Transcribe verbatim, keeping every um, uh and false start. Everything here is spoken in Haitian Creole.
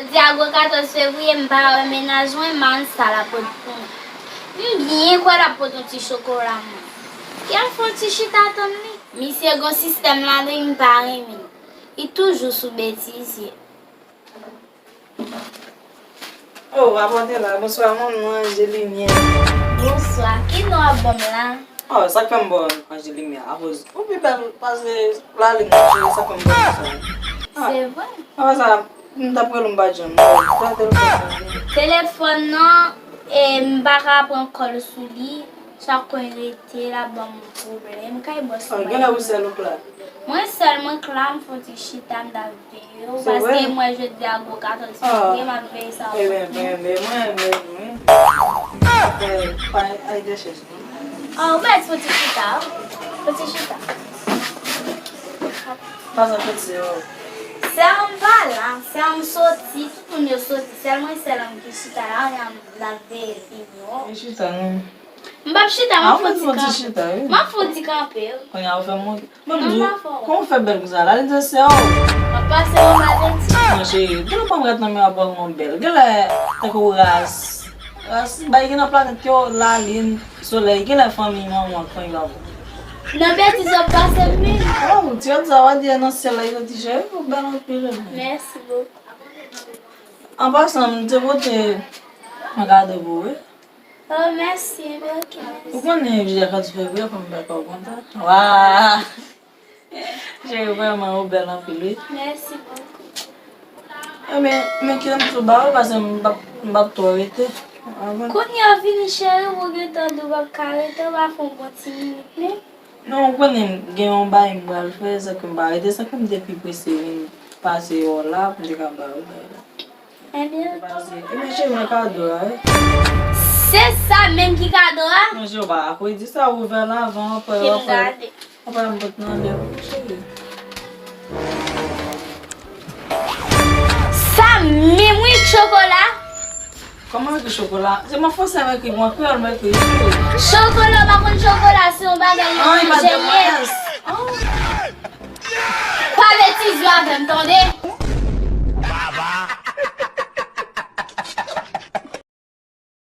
Jodi a gwo katòz fevriye, m pa wè mennaj mwen, m al sa l ap pot pou mwen. M byen kwè l ap pot yon ti chokola mwen. Kè m fè yon ti chita tann li. Misye gon sistèm ladan l, m pa renmen. Li toujou sou betize. Oh, apòte la. Bonswa, moun mwen, Angelimia. Bonswa, ki non w ap ban m la? Oh, sa k fè m ba w Angelimia? Akoz ou pi bèl pase Lalin, cheri, sa k fè m ba w sa. Ah, se vre? Apre sa, m t ap rele w, m pa t janm. Gade telefòn nan. Telefòn nan, e, m pa ka pran kòl sou li. Chak kon rete, l ap ban m pwoblèm. Kay bòs mwen. Genlè ou sèl ou k la? Mwen sèl, mwen k la, m fè yon ti chita, m t ap veye w. Se vre? Paske mwen jodi a gwo katòz fevriye, m ap veye sa. Ebyen, ebyen, ebyen, mwen, mwen, mwen. Fè pa ay de chèch. Ah, ou mèt fè yon ti chita, wi. Fè yon ti chita. Pase kote sè w. Sè m pa la, sè m soti, tout moun yo soti. Sèl mwen sèl m ki chita la, y ap veye fini. Ki chita, non? M p ap chita, m ap fè yon ti kanpe. M ap fè yon ti kanpe, wi. Kounye a ou fè m wont. Mwen m di w, kòman w fè bèl konsa? Lalin se sè w. M ap pase yon bagay ti. Non, cheri, genlè w pa m ret nan men w ap wè yon bèl. Genlè, tankou ras. Ras, bay gen nan planèt yo, Lalin, Solèy, genlè fanmi manman w ak fanmi papa w. Nan betiz w ap pase m menm. Oh, ti wè sa w a di nan syèl la, yo di, cheri, ou bèl anpil, wi. Mèsi bokou. An pasan, m te pote yon kado pou ou, wi. Oh, mèsi, ok, mèsi. Ou konnen jodi a katòz fevriye, fò m fè kò w kontan. Wa! Cheri, vrèman, ou bèl anpil, wi. Mèsi bokou. Ebyen, men kite m tou ba ou, paske m p ap, m p ap twò rete. Kounye a w vini, cheri, ou gentan di w p ap ka rete, w pa fè yon bon ti minit, non? Non, ou konnen gen yon bagay m pral fè, sa k fè m pa rete, sa k fè m te pi prese vin pase wè w la, pou m te ka ba ou bagay la. Ebyen, ebyen, cheri, men kado a, wi. Se sa menm ki kado a? Non, cheri, ou pa ka di sa, ouvè l avan, apre w ap fè. Papa m pot nan lè, cheri. Sa menm wi, chokola. Kòman ekri chokola? Se mwen fransè m ekri, mwen kreyòl m ekri, cheri. Chokola, ou pa konn chokola, se yon bagay yo manje ye. Pa betize avè m, tande?